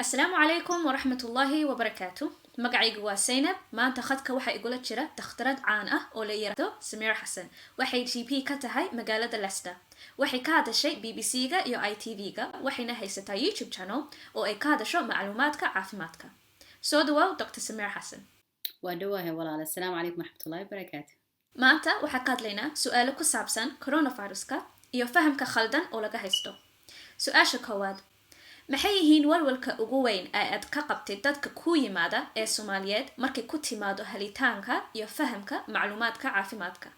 Asalaamu calaykum waraxmatullaahi wabarakaatu. Magacaygu waa Saynab. Maanta khadka waxaa igula jira dakhtarad caan ah oo la yiraahdo Samiir Xasan. Waxay GP ka tahay magaalada Leicester. Waxay ka hadashay BBC-ga iyo ITV-ga, waxayna haysataa YouTube channel oo ay ka hadasho macluumaadka caafimaadka. Soo dhawaaw, Dr Samiir Xasan. Waa dhawaahay, walaal. Assalaamu calaykum waraxmatullahi wabarakaatu. Maanta waxaa ka hadlaynaa su-aalo ku saabsan coronaviruska iyo fahamka khaldan oo laga haysto. Su-aasha koowaad: maxay yihiin walwalka ugu weyn ee aad ka qabtid dadka ku yimaada ee Soomaaliyeed markay ku timaado helitaanka iyo fahamka macluumaadka caafimaadka?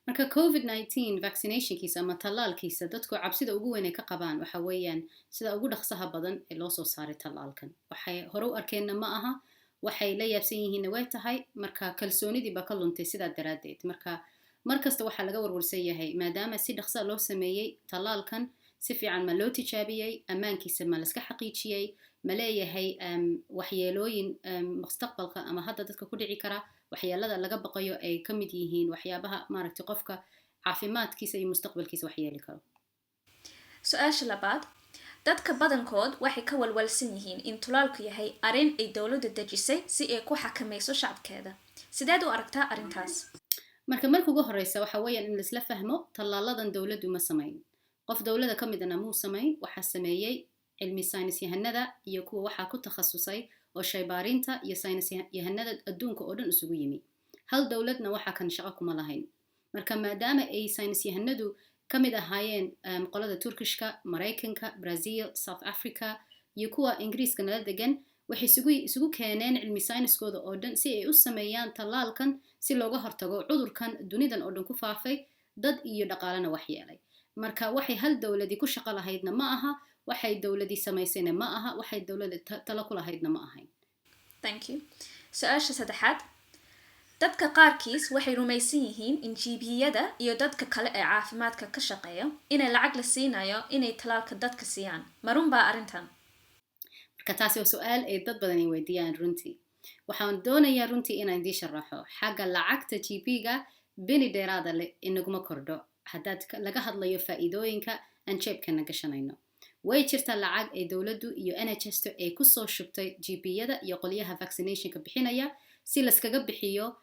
Marka COVID-19 vaccinationkiisa ama tallaalkiisa, dadku cabsida ugu weyn ay ka qabaan waxa weeyaan sida ugu dhaqsaha badan ee loo soo saaray tallaalkan. Waxay hore u arkeenna ma aha, waxay la yaabsan yihiinna way tahay. Marka kalsoonidii baa ka luntay sidaa daraaddeed. Marka markasta waxaa laga warwarsan yahay, maadaama si dhaqsa loo sameeyey tallaalkan, si fiican ma loo tijaabiyey? Ammaankiisa ma laska xaqiijiyey? Ma leeyahay waxyeelooyin mustaqbalka ama hadda dadka ku dhici kara? Waxyeelada laga baqayo ay ka mid yihiin waxyaabaha maaragtay qofka caafimaadkiisa iyo mustaqbalkiisa waxyeeli karo. Su-aasha labaad: dadka badankood waxay ka walwalsan yihiin in tallaalku yahay arrin ay dowladda dejisay si ay ku xakamayso shacabkeeda. Sideed u aragtaa arrintaas? Marka ugu horeysa waxa weeyaan in laisla fahmo, tallaaladan dowladdu ma samayn, qof dowladda ka midana muu samayn. Waxaa sameeyey cilmi saynis yahanada iyo kuwa waxaa ku takhasusay oo shaybaariinta iyo saynis yahanada adduunka oo dhan isugu yimi. Hal dowladna waxaa kan shaqo kuma lahayn. Marka maadaama ay saynis yahanadu ka mid ahaayeen qolada Turkishka, Maraykanka, Brazil, South Africa iyo kuwa Ingiriiska nala degan, waxay isugu keeneen cilmi sayniskooda oo dhan si ay u sameeyaan tallaalkan, si looga hortago cudurkan dunidan oo dhan ku faafay, dad iyo dhaqaalena wax yeelay. Marka waxay hal dowladi ku shaqo lahaydna ma aha, waxay dowladii samaysayna ma aha, waxay dowlada talo ku lahaydna ma ahayn. Thank you. Su-aasha saddexaad: dadka qaarkiis waxay rumaysan yihiin in GP-yada iyo dadka kale ee caafimaadka ka shaqeeya inay lacag la siinayo inay talaalka dadka siiyaan. Ma runbaa arrintan? Marka taasi waa su-aal ay dad badan ay weydiiyaan. Runtii waxaan doonayaa runtii inaan idiin sharaxo xagga lacagta GP-ga. Beni dheeraada le inaguma kordho. Haddaad laga hadlayo faa'iidooyinka aan jeebkana gashanayno, way jirtaa lacag ay dowladdu iyo NHS ay kusoo shubtay GP-yada iyo qolyaha vaccinationka bixinaya, si laskaga bixiyo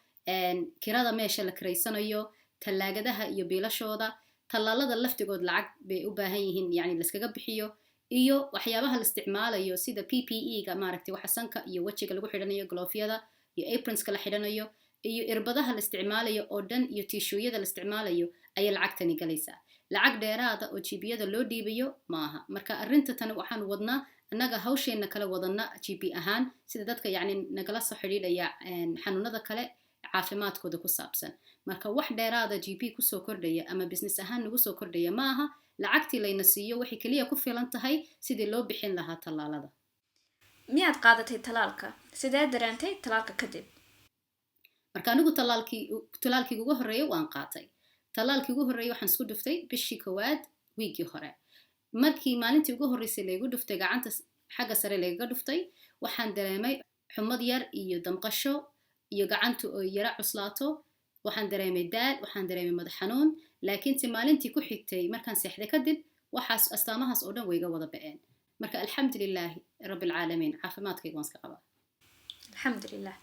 kirada meesha la kiraysanayo, tallaagadaha iyo biilashooda, tallaalada laftigood lacag bay u baahan yihiin, yani laskaga bixiyo, iyo waxyaabaha la isticmaalayo sida PPE-ga, maaragtay, waxa sanka iyo wejiga lagu xidhanayo, gloveyada iyo apronska la xidhanayo, iyo irbadaha la isticmaalayo oo dhan, iyo tissueyada la isticmaalayo ayay lacagtani galaysaa. Lacag dheeraada oo GP-yada loo dhiibayo maaha. Marka arrinta tan waxaan wadnaa annaga hawsheenna kale wadana GP ahaan, sida dadka yacni nagala soo xidhiidhaya xanuunada kale caafimaadkooda ku saabsan. Marka wax dheeraada GP kusoo kordhaya ama business ahaan nagu soo kordhaya ma aha. Lacagtii layna siiyo waxay keliya ku filan tahay sidii loo bixin lahaa tallaalada. Miyaad qaadatay talaalka? Sidee dareentay talaalka kadib? Marka anigu tallaalkii ugu horreeyay waan qaatay. Tallaalkii ugu horreeyay waxaan isku dhuftay bishii koowaad, wiiggii hore. Markii maalintii ugu horreysay laygu dhuftay, gacanta xagga sare laygaga dhuftay, waxaan dareemay xumad yar iyo damqasho iyo gacantu oo yara cuslaato. Waxaan dareemay daal, waxaan dareemay madax xanuun, laakiinse maalintii ku xigtay markaan seexday kadib, waxaas astaamahaas oo dhan wayga wada ba'een. Marka alxamdulilaahi rabbilcaalamiin, caafimaadkayga waan iska qabaa. Alxamdulilah.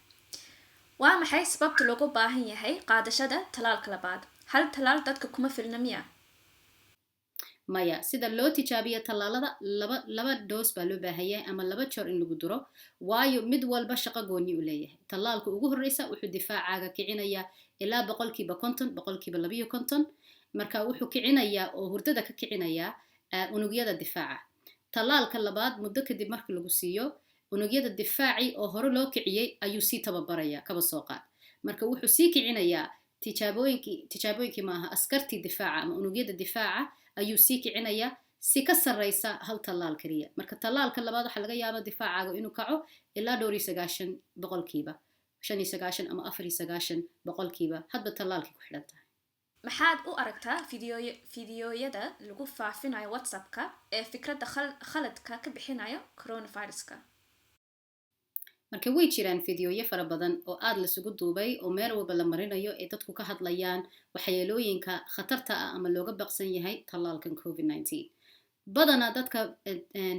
Waa maxay sababta loogu baahan yahay qaadashada talaalka labaad? Hal talaal dadka kuma filna miya? Maya. Sida loo tijaabiyo tallaalada, laba dose baa loo baahan yahay ama laba joor in lagu duro, waayo mid walba shaqo gooni u leeyahay. Tallaalka ugu horreysa wuxuu difaacaaga kicinayaa ilaa 50%, 52%. Marka wuxuu kicinayaa oo hurdada ka kicinayaa unugyada difaaca. Tallaalka labaad muddo kadib marka lagu siiyo, unugyada difaaci oo hore loo kiciyey ayuu sii tababaraya, kaba soo qaad. Marka wuxuu sii kicinayaa tijaabooyinkii maaha, askartii difaaca ama unugyada difaaca ayuu sii kicinayaa si ka sarreysa hal tallaal keliya. Marka tallaalka labaad waxaa laga yaabaa difaacaaga inuu kaco ilaa dhowr iyo sagaashan boqolkiiba, 95 ama 94%, hadba tallaalkii ku xidhan tahay. Maxaad u aragtaa fideoyada lagu faafinayo WhatsAppka ee fikradda khaladka ka bixinayo coronaviruska? Marka way jiraan fideoyo fara badan oo aada lasugu duubay oo meel walba la marinayo ee dadku ka hadlayaan waxyeelooyinka khatarta ah ama looga baqsan yahay tallaalkan COVID-19. Badanaa dadka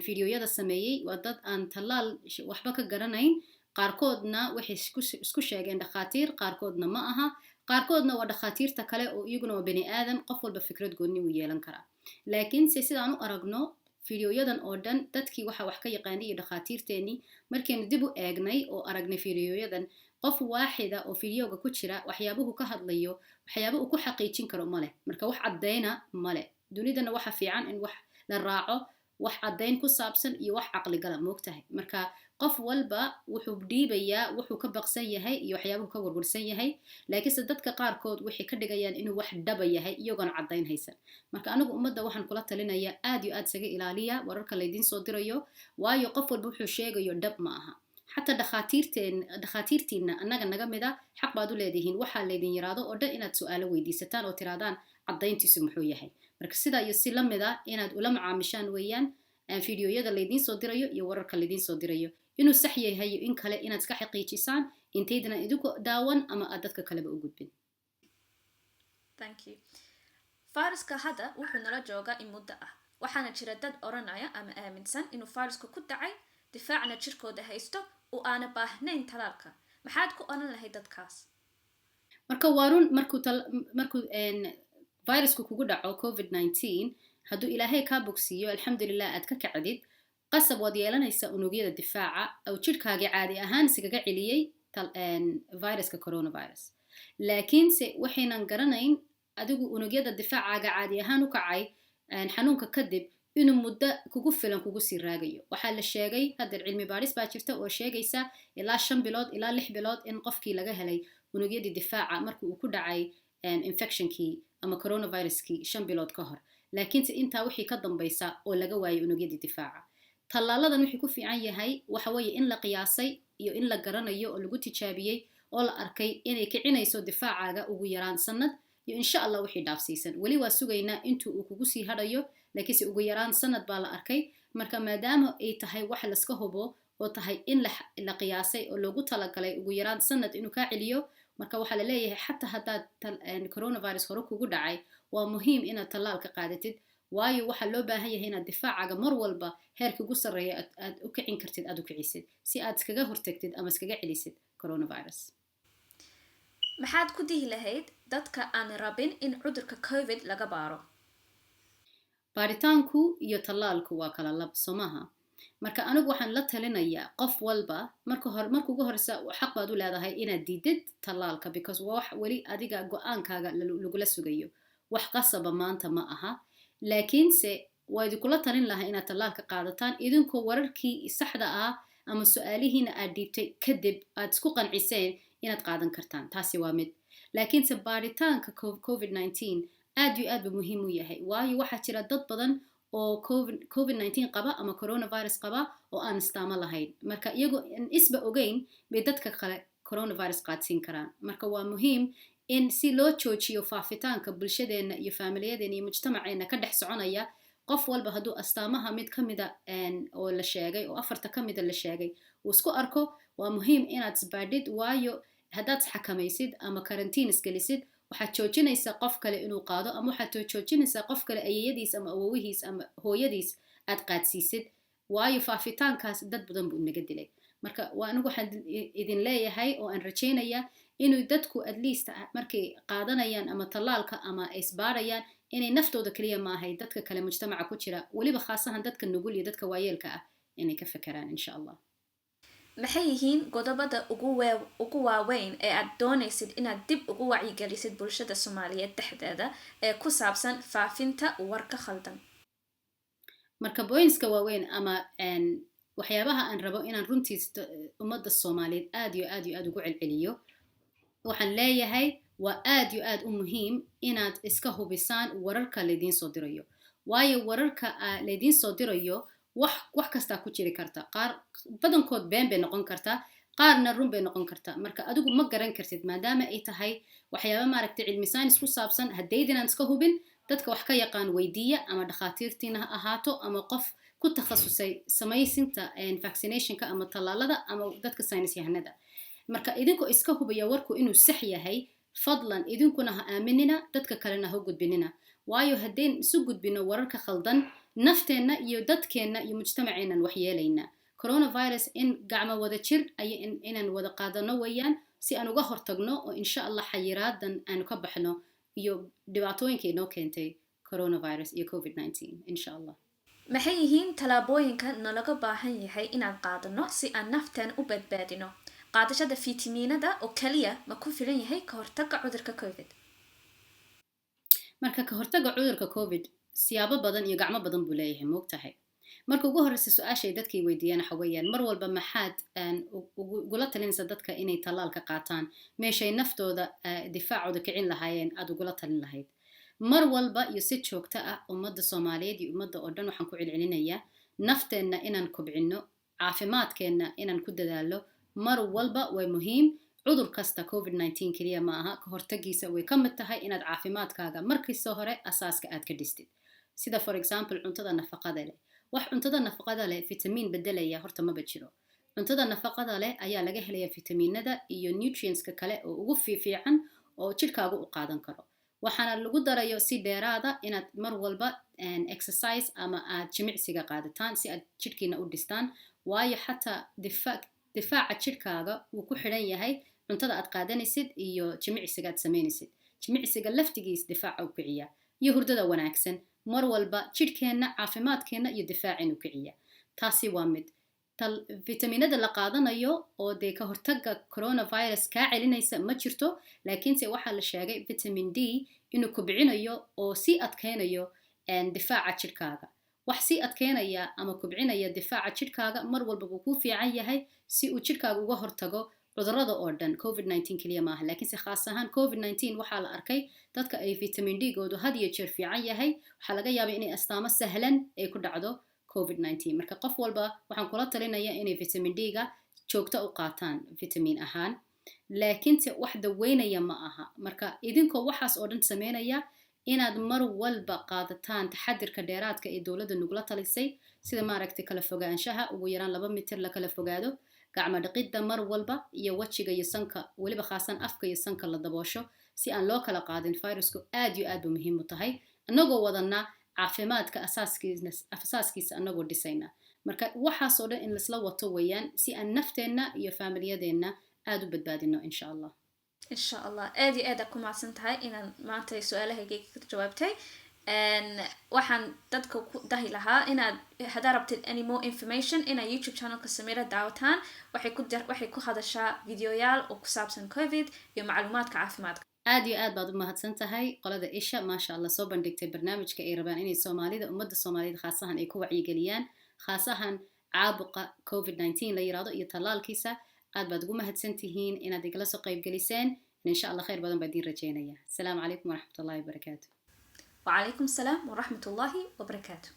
fideoyada sameeyey waa dad aan tallaal waxba ka garanayn. Qaarkoodna waxay isku sheegeen dhakhaatiir, qaarkoodna ma aha, qaarkoodna waa dhakhaatiirta kale oo iyaguna waa bani aadam. Qof walba fikrad goonni uu yeelan karaa, laakiinse sidaan u aragno fideoyadan oo dhan, dadkii waxa wax ka yaqaanay iyo dhakhaatiirteennii markaynu dib u eegnay oo aragnay fideoyadan, qof waaxida oo fideoga ku jira waxyaabuhu ka hadlayo waxyaaba uu ku xaqiijin karo male. Marka wax caddayna male. Dunidana waxa fiican in wax la raaco wax caddayn ku saabsan iyo wax caqligala, moogtahay? Marka qof walba wuxuu dhiibayaa wuxuu ka baqsan yahay iyo waxyaabuhu ka warwarsan yahay, laakiinse dadka qaarkood waxay ka dhigayaan inuu wax dhaba yahay iyagoon caddayn haysan. Marka anigu ummadda waxaan kula talinayaa, aad iyo aad isaga ilaaliya wararka laydiin soo dirayo, waayo qof walba wuxuu sheegayo dhab ma aha. Xataa dhakhaatiirteen, dhakhaatiirtiina annaga naga mida, xaq baad u leedihiin waxaa laydin yiraahdo oo dhan inaad su-aalo weydiisataan oo tirahdaan caddayntiisu muxuu yahay. Marka sidaa iyo si la mida inaad ula macaamishaan weeyaan fideoyada laydiin soo dirayo iyo wararka laydiin soo dirayo, inuu sax yahay iyo in kale inaad iska xaqiijisaan intaydana idinku daawan ama aad dadka kaleba u gudbin. Thank you. Fayraska hadda wuxuu nala joogaa in muddo ah, waxaana jira dad odhanaya ama aaminsan inuu fayrasku ku dhacay, difaacna jirkooda haysto oo aana baahnayn talaalka. Maxaad ku odhan lahayd dadkaas? Marka waa run, markuu virusku kugu dhaco COVID-19, hadduu Ilaahay kaa bogsiiyo, alxamdulilah, aad ka kacdid, qasab waad yeelanaysaa unugyada difaaca oo jidhkaagii caadi ahaan iskaga celiyey viruska coronavirus. Laakiinse waxaynan garanayn adigu unugyada difaacaaga caadi ahaan u kacay xanuunka kadib inuu muddo kugu filan kugu sii raagayo. Waxaa la sheegay haddeer, cilmi baadhis baa jirta oo sheegaysa ilaa 5 bilood ilaa 6 bilood in qofkii laga helay unugyadii difaaca markii uu ku dhacay infectionkii ama coronaviruskii 5 bilood ka hor, laakiinse intaa wixii ka dambaysa oo laga waayay unugyadii difaaca. Tallaaladan wixii ku fiican yahay waxa weeye in la qiyaasay iyo in la garanayo oo lagu tijaabiyey oo la arkay inay kicinayso difaacaaga ugu yaraan sanad iyo insha Allah wixii dhaafsiisan. Weli waa sugaynaa intuu uu kugu sii hadhayo, laakiinse ugu yaraan sanad baa la arkay. Marka maadaama ay tahay wax laska hubo oo tahay in la qiyaasay oo loogu talagalay ugu yaraan sanad inuu kaa celiyo, marka waxaa la leeyahay xataa haddaad coronavirus hore kugu dhacay, waa muhiim inaad tallaalka qaadatid, waayo waxaa loo baahan yahay inaad difaacaaga mar walba heerka ugu sarreeya aad u kicin kartid aad u kicisid, si aad iskaga hortagtid ama iskaga celisid coronavirus. Maxaad ku dihi lahayd dadka aan rabin in cudurka COVID laga baaro? Baaritaanku iyo tallaalku waa kala lab, soo maaha? Marka anigu waxaan la talinayaa qof walba, marka hore, marka ugu horeysa, xaq baad u leedahay inaad diidid tallaalka, because waa wax weli adiga go-aankaaga lagula sugayo, wax qasaba maanta ma aha. Laakiinse waa idinkula talin lahaa inaad tallaalka qaadataan idinkoo wararkii saxda ah ama su-aalihiina aad dhiibtay kadib aad isku qanciseen inaad qaadan kartaan. Taasi waa mid. Laakiinse baaritaanka COVID-19 aad iyo aad buu muhiim u yahay, waayo waxaa jira dad badan oo COVID-19 qaba ama coronavirus qaba oo aan istaamo lahayn. Marka iyagoo aan isba ogeyn bay dadka kale coronavirus qaadsiin karaan. Marka waa muhiim in si loo joojiyo faafitaanka bulshadeenna iyo faamiliyadeena iyo mujtamaceena ka dhex soconaya, qof walba hadduu astaamaha mid ka mida oo la sheegay oo afarta ka mida la sheegay uu isku arko, waa muhiim inaad isbaadhid, waayo haddaad isxakamaysid ama karantiin isgelisid, waxaad joojinaysaa qof kale inuu qaado, ama waxaad joojinaysaa qof kale ayeyadiis ama awowihiis ama hooyadiis aad qaadsiisid, waayo faafitaankaas dad badan buu inaga dilay. Marka waa anigu waxaan idin leeyahay oo aan rajaynayaa inuu dadku at least markay qaadanayaan ama tallaalka ama ay isbaarayaan, inay naftooda keliya maahay, dadka kale mujtamaca ku jira, weliba khaasahan dadka nugul iyo dadka waayeelka ah, inay ka fekeraan insha Allah. Maxay yihiin qodobada ugu waaweyn ee aad doonaysid inaad dib ugu wacyigelisid bulshada Soomaaliyeed dhexdeeda ee ku saabsan faafinta warka khaldan? Marka pointska waaweyn ama waxyaabaha aan rabo inaan runtii ummadda Soomaaliyeed aad iyo aad iyo aad ugu celceliyo, waxaan leeyahay waa aad iyo aad u muhiim inaad iska hubisaan wararka laydiin soo dirayo, waayo wararka laydiin soo dirayo wax kastaa ku jiri karta. Qaar badankood been bay noqon kartaa, qaarna run bay noqon kartaa. Marka adigu ma garan kartid, maadaama ay tahay waxyaaba maaragtay cilmi science ku saabsan. Haddaydinaan iska hubin, dadka wax ka yaqaan weydiiya, ama dhakhaatiirtiina ha ahaato ama qof ku takhasusay samaysinta vaccinationka ama tallaalada ama dadka saynis yahanada. Marka idinkoo iska hubaya warku inuu sax yahay, fadlan idinkuna ha aaminina, dadka kalena ha gudbinina, waayo haddayn isu gudbino wararka khaldan, Nafteenna iyo dadkeenna iyo mujtamaceennan wax yeelaynaa. Coronavirus in gacmo wada jir ay inaan wada qaadano weeyaan, si aan uga hortagno oo insha Allah xayiraadan aanu ka baxno iyo dhibaatooyinka inoo keentay coronavirus iyo COVID-19, insha Allah. Maxay yihiin tallaabooyinka nalaga baahan yahay inaan qaadano si aan nafteen u badbaadino? Qaadashada fitamiinada oo kaliya ma ku filan yahay ka hortagga cudurka COVID? Marka ka hortagga cudurka COVID siyaabo badan iyo gacmo badan buu leeyahay, moogtahay. Marka ugu horreysa, su-aasha ay dadkay weydiiyaan waxa weeyaan mar walba: maxaad ugula talinaysa dadka inay tallaalka qaataan meeshay naftooda difaacooda kicin lahaayeen aada ugula talin lahayd? Mar walba iyo si joogto ah, ummadda Soomaaliyeed iyo ummadda oo dhan waxaan ku celcelinayaa nafteenna inaan kobcinno, caafimaadkeenna inaan ku dadaallo mar walba way muhiim. Cudur kasta, COVID-19 keliya ma aha, ka hortagiisa way ka mid tahay inaad caafimaadkaaga markasta hore asaaska aad ka dhistid, sida for example cuntada nafaqada leh. Wax cuntada nafaqada leh fitamiin bedelaya horta maba jiro. Cuntada nafaqada leh ayaa laga helaya fitamiinada iyo nutrientska kale oo ugu fiifiican oo jidhkaaga u qaadan karo. Waxaana lagu darayo si dheeraada inaad mar walba exercise ama aad jimicsiga qaadataan si aad jidhkiina u dhistaan, waayo xataa difaaca jidhkaaga wuu ku xidhan yahay cuntada aad qaadanaysid iyo jimicsiga aad samaynaysid. Jimicsiga laftigiis difaaca u kiciya, iyo hurdada wanaagsan. Mar walba jidhkeenna, caafimaadkeenna iyo difaaceenu kiciya. Taasi waa mid. Fitamiinada la qaadanayo oo dee ka hortagga coronavirus kaa celinaysa ma jirto, laakiinse waxaa la sheegay vitamin D inuu kobcinayo oo sii adkaynayo difaaca jidhkaaga. Wax sii adkeynaya ama kobcinaya difaaca jidhkaaga mar walba buu kuu fiican yahay, si uu jidhkaaga uga hortago cudurrada oo dhan. COVID-19 keliya maaha, laakiinse khaas ahaan COVID-19 waxaa la arkay dadka ay vitamin D goodu had iyo jeer fiican yahay, waxaa laga yaabay inay astaamo sahlan ay ku dhacdo COVID-19. Marka qof walba waxaan kula talinaya inay vitamin D-ga joogto u qaataan vitamin ahaan, laakiinse wax daweynaya ma aha. Marka idinkoo waxaas oo dhan sameynaya, inaad mar walba qaadataan taxadirka dheeraadka ee dowladda nagula talisay, sida maaragtay kala fogaanshaha, ugu yaraan 2 mitir la kala fogaado, gacmo dhaqidda mar walba, iyo wejiga iyo sanka, weliba khaasan afka iyo sanka la daboosho si aan loo kala qaadin virusku, aad iyo aad bu muhiim u tahay, annagoo wadana caafimaadka asaaskiisa annagoo dhisayna. Marka waxaasoo dhan in laisla wato weeyaan, si aan nafteenna iyo faamiliyadeenna aada u badbaadino, insha Allah. Insha Allah. Aad iyo aad aa ku mahadsan tahay inaad maanta su-aalahayga ka jawaabtay. Waxaan dadka ku dahi lahaa inaad haddaa rabtid any more information inaad YouTube channelka Samira daawataan. Waxay ku hadashaa videoyaal oo ku saabsan COVID iyo macluumaadka caafimaadka. Aad iyo aad baad u mahadsan tahay qolada Isha, maasha Allah, soo bandhigtay barnaamijka ay rabaan inay Soomaalida, ummadda Soomaaliyeed khaasahan, ay ku wacyigeliyaan, khaasahan caabuqa COVID-19 la yiraahdo iyo tallaalkiisa. Aad baad ugu mahadsan tihiin inaad igala soo qaybgeliseen. Insha Allah khayr badan baa idiin rajeynaya. Asalaamu calaykum waraxmatullahi wabarakaatu. وعليكم السلام ورحمة الله وبركاته.